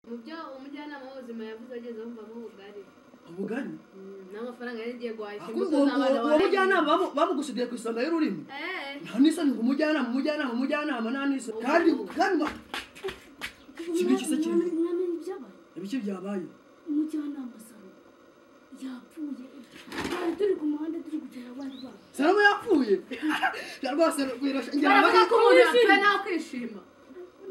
Mu byo umujyanama w'ubuzima yavuze ageze wumvamo ubugari. Ubugari? N'amafaranga yari ngiye guhahisha Ahubwo imbuto z'abana uwo mujyanama bamugusidiye ku isonga y'ururimi. Nta n'isoni ngo umujyanama, umujyanama, umujyanama, nta n'isoni. Kandi Iki se kiri? Mwamenye ibyabaye? Ibiki byabaye? Umujyanama Salomo yapfuye. Twari turi ku muhanda turi kugenda abandi bana. Salomo yapfuye? Rwose rwirashe. Baravuga ko umuntu yapfuye nta kwishima.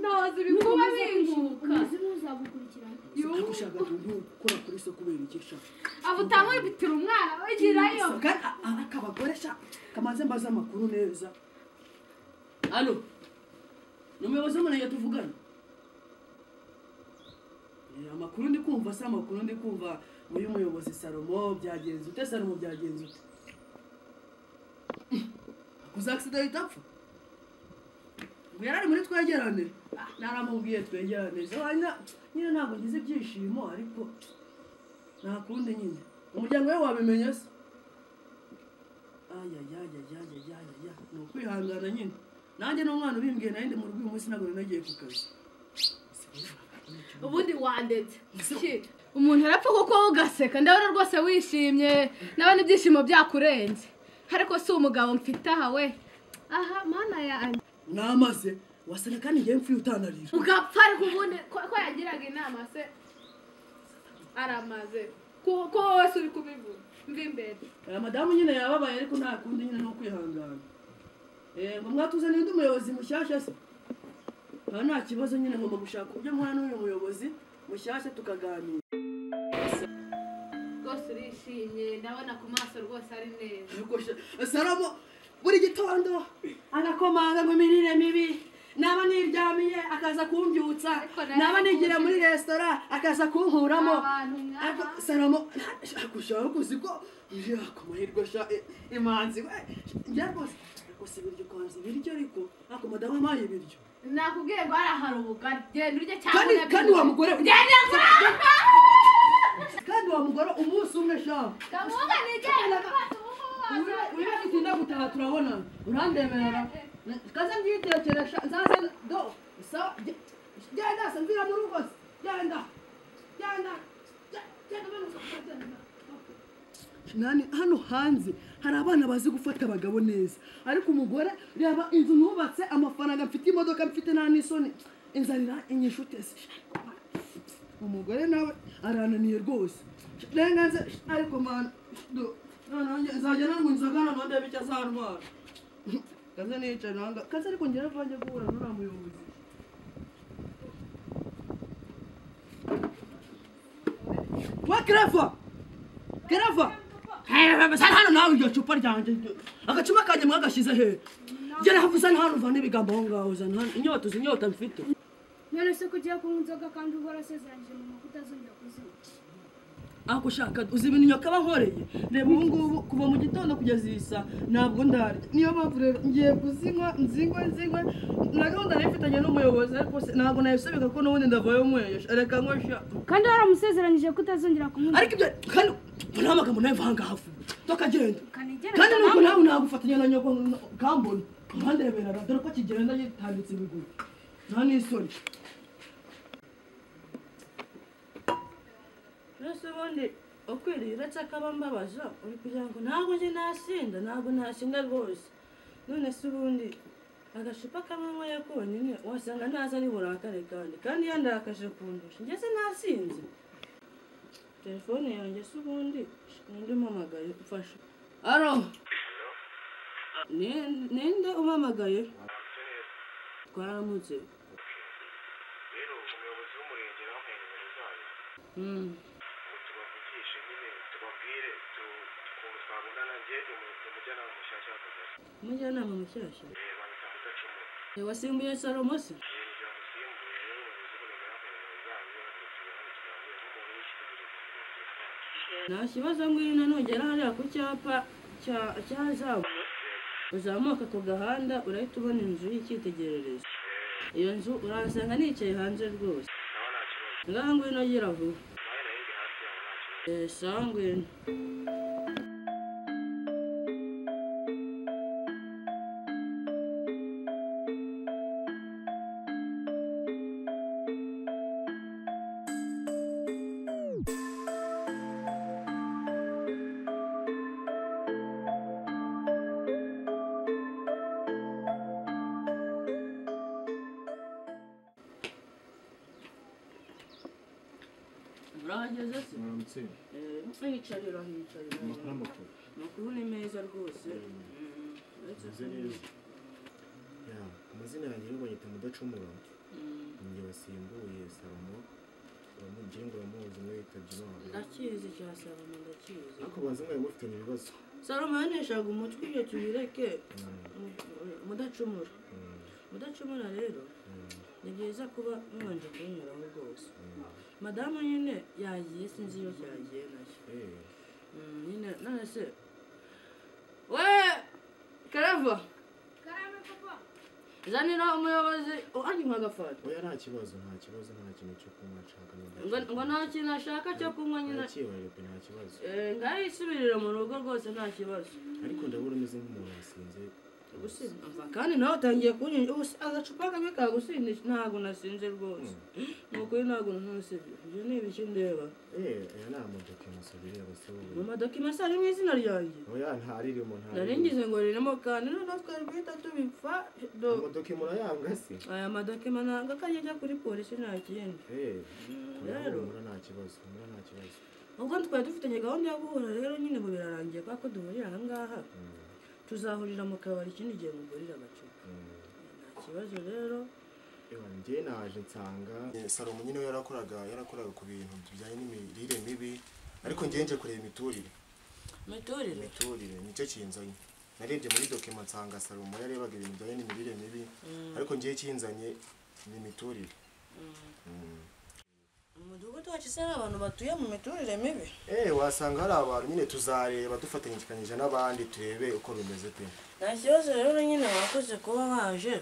Ntazi ibikuba binguka. Umuzimu uzagukurikirana. Ariko ushaka gukora kuri so kubera iki sha? Abo utamwibitira umwana ugirayo. Kandi akabagore sha kamaze mbaza amakuru neza. Allo. Ni umuyobozi w'umurenge tuvugana. Amakuru ndi kumva se, amakuru ndi kumva uyu muyobozi Salomo byagenze ute? Salomo byagenze ute? Akoze accident itapfa. Ngo yarari muri twegerane. Naramubwiye twegerane. Nyine ntabwo ngize ibyishimo ariko nta kundi nyine. Umuryango we wabimenye se? Ayayayayayayaya. Ni ukwihangana nyine. Nanjye n'umwana ubimbwiye nari ndi mu rugo uyu munsi ntabwo nagiye ku kazi. Ubundi wandetse. Umuntu arapfa kuko ugaseka ndabona rwose wishimye nabona ibyishimo byakurenze. Ariko si umugabo mfite aha we. Aha mana yanjye. Namaze wasanga kandi ngiye mfuye utanarira. Ugapfa ariko ubundi ko yagiraga inama se aramaze. Ko wese uri kubivuga mva imbere. Madamu nyine yababaye ariko nta kundi nyine no kwihangana. Ngo mwatuzaniye undi muyobozi mushyashya se? Nta kibazo nyine ngomba gushaka uburyo mpura n'uyu muyobozi mushyashya tukaganira. Rwose urishimye ndabona ku maso rwose ari neza. Salomo buri gitondo agakomanga ngo imirire mibi, naba niryamiye akaza kumbyutsa, naba nigira muri resitora akaza kunkuramo. Salomo akushaka kuzi ko amahirwe sha imanzi we njye rwose gusa ibiryo kwanza ibiryo ariko ako madamu ampaye ibiryo. Nakubwiye ngo hari ubugari genda urye cyangwa kandi wa mugore kandi wa mugore umunsi umwe sha kamuga nigenda wiba gutaha turabona urandemerera kaze mbyitekera nzaza do sawa genda se mvira mu rugo genda genda genda. Nani hano hanze hari abana bazi gufata abagabo neza ariko umugore reba inzu nubatse amafaranga mfite imodoka mfite nta n'isoni inzarira inyishute se umugore nawe arananiye rwose renganze ariko man nzajya nanywa inzoga noneho ndebe icyo azantwara kaze nicaye nanga kaze ariko ngera vanjye guhura n'uriya muyobozi. Wa Kereva! Kereva! Zana hano nawe iryo cupa ryanjye agacuma kanjye mwagashyize he? Gera hafi zana hano uvane ibigambo aho ngaho zana hano inyota uzi inyota mfite. None se ko ugiye kunywa inzoga kandi uhora asezeranyije mama ko utazongera kuzinywa? Ako shaka uzi ibintu nyoka bankoreye reba ubu ngubu kuva mu gitondo kugeza iyi saa ntabwo ndarya niyo mpamvu rero ngiye kuzinywa nzinywe nzinywe na gahunda nari mfitanye n'umuyobozi ariko ntabwo nayisubika kuko n'ubundi ndavayo nyweye reka nywe sha. Kandi waramusezeranyije ko utazongera kunywa. Ariko ibyo kandi nta magambo nayo mva ahangaha vuba tukagenda kandi nuko nawe nagufatanya na nyoko kambona urandeberera dore ko kigenda yitambitse ibiguru nta n'isoni. Mbese ubundi ukwiriye uretse akaba mbabaza uri kugira ngo ntabwo njye nasinda ntabwo nasinda rwose. None se ubundi agacupa kamwe nyweye konyine wasanga ntazi ari burakare kandi iyo ndakaje kundusha njye se nasinze. Telefone yanjye se ubundi ninde umpamagaye mfasha? Alo ninde umpamagaye? Twaramutse. Rero umuyobozi w'umurenge yampaye nimero zayo. Tubavugishe nyine tubabwire ukuntu twabonana njye umujyanama mushyashya w'akagari. Umujyanama mushyashya? Banyita Mudacumura. Wasimbuye Salomo se? Njye wamusimbuye rero umuyobozi w'umurenge yampaye nimero zayo tubonane tuganire nk'umuntu w'icyitegererezo. Nta kibazo ngwino nugera hariya ku cyapa cya zamu uzamuka ku gahanda urahita ubona inzu y'icyitegererezo. Iyo nzu urahasanga nicaye hanze rwose. Ngaha ngwino gira vuba. Sawa ngwino. Urahageze se? Mwaramutse. Yicarira hicarira. Amakuru amakuru. Amakuru ni meza rwose. Meze neza. Ya, amazina yanjye rero banyita Mudacumura. Njye wasimbuye Salomo. Uramugira ngo uramuzi umwe yitabye Imana. Ndakizi cya Salomo ndakizi. Ariko banza mwari mufitanye ibibazo. Salomo yaneshaga umutwe ibyo tubireke. Mudacumura. Mudacumura rero ni byiza kuba mwanje kunyuraho rwose. Madamu nyine yagiye sinzi iyo cyagiye nacyo. Nyine none se we Karava. Karame papa. Zanira umuyobozi anywa agafanta. Oya nta kibazo nta kibazo nta kintu cyo kunywa nshaka. Ngo nta kintu ashaka cyo kunywa nyine. Ntakibazo pe nta kibazo. Ngaho isubirira mu rugo rwose nta kibazo. Ariko ndabona umeze nk'umuntu wasinze. Gusinda kandi nawe utangiye kunywa agacupa kamwe kagusindisha. Ntabwo nasinze rwose. Ni ukuri ntabwo ntusibye. Ibyo ni ibiki ndeba? Aya ni amadokima bireba se wowe. Mu madokima se ari mu izina ryanjye? Oya ntaririmo ntaririmo. Nari ngize ngo ririmo kandi noneho twari guhita tubipfa. Amadokima urayanga se? Aya madokima nanga ko ajya kuri polisi nta kindi. Rero nta kibazo, nta kibazo. Ubwo twari dufitanye gahunda yo guhura rero nyine ngo birarangiye kubera ko duhurira aha ngaha. Tuzahurira mu kabari ikindi gihe mugurira agacupa. Nta kibazo rero. Njye naje nsanga Salomo nyine we yarakoraga ku bintu bijyanye n'imirire mibi, ariko njye nje kureba imiturire. Imiturire nicyo kinzanye. Narebye muri dokima nsanga Salomo yarebaga ibintu bijyanye n'imirire mibi, ariko njye kinzanye ni imiturire. Umudugudu wacu se abantu batuye mu miturire mibi? Wasanga hari abantu nyine tuzareba dufatanyije n'abandi turebe uko bimeze pe. Nta kibazo rero nyine wakoze kuba waje.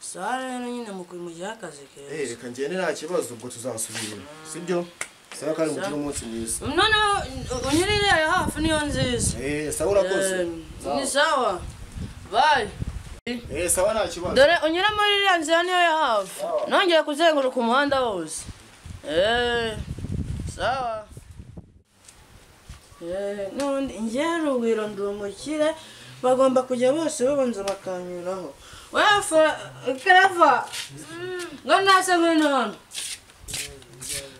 Sawa rero nyine mugihe akazi keza. Reka ngende nta kibazo ubwo tuzasubira. Sibyo? Sawa kandi mugire umunsi mwiza. Noneho unyurire hafi niyo nziza. Sawa urakoze. Ni sawa. Bye. Sawa nta kibazo. Dore unyura muri iriya nzira niyo ya hafi. Nongeye kuzenguruka umuhanda wose. Sawa. N'ubundi njye Rugwiro ndi umukire bagomba kujya bose babanza bakanyuraho. Wewe Karava ngo nase ngwino hano.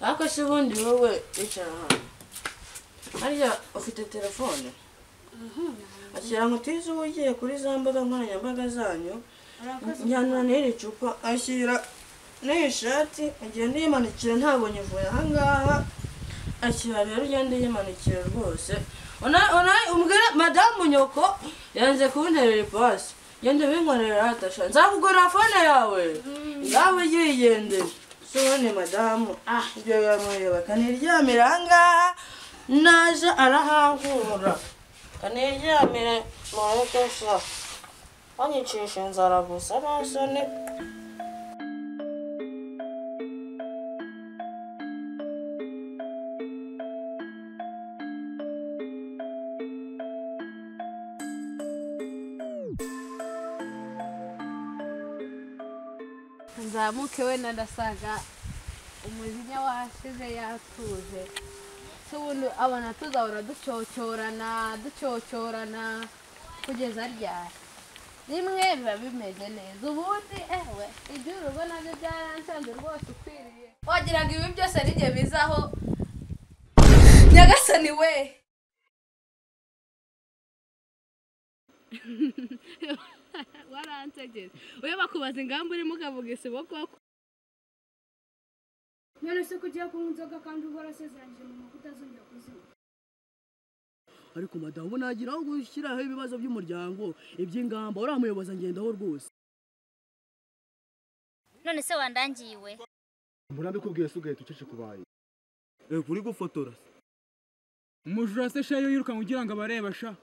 Ariko se ubundi wowe icara hano. Harya ufite telefone? Ashyira ngo utize uba ugiye kuri za mbuga nkoranyambaga zanyu. Njyana n'iri cupa ashyira n'iyi shati ugenda uyimanukira ntabwo nyivuye aha ngaha. Ashyira rero ugenda uyimanukira rwose. Umbwira madamu nyoko yanze kunterera ipasi. Genda ubinkorera atasha nzakugurira fone yawe. Ngaho uyigendere. So ubone madamu ibyo biramureba kaniryamira aha ngaha naje arahankura. Kaniryamire mureke sha. Wanyicisha inzara gusa nta soni. Nzamuke we ndasaga umujinya washize yatuje. Se ubundi abona tuzahora ducocyorana kugeza ryari? Rimwe biba bimeze neza ubundi ewe iby'urugo nabyo byaransanze rwose ukwiriye. Wagira ngo ibi byose ari njye bizaho. Nyagasani we. Waransegeje. Uyo bakubaza ingamba urimo ukavuga isibo koko. None se kugiye kunywa inzoga kandi uhora asezeranyije mama ko utazongera kuzinywa? Ariko madamu nagira aho gushyiraho ibibazo by'umuryango iby'ingamba uriya muyobozi angendaho rwose. None se wandangiye iwe? Murambi kubwiye se ugahita ucece kubaye. Uri gufotora se? Umujura se sha iyo yirukanka ugira ngo abareba sha.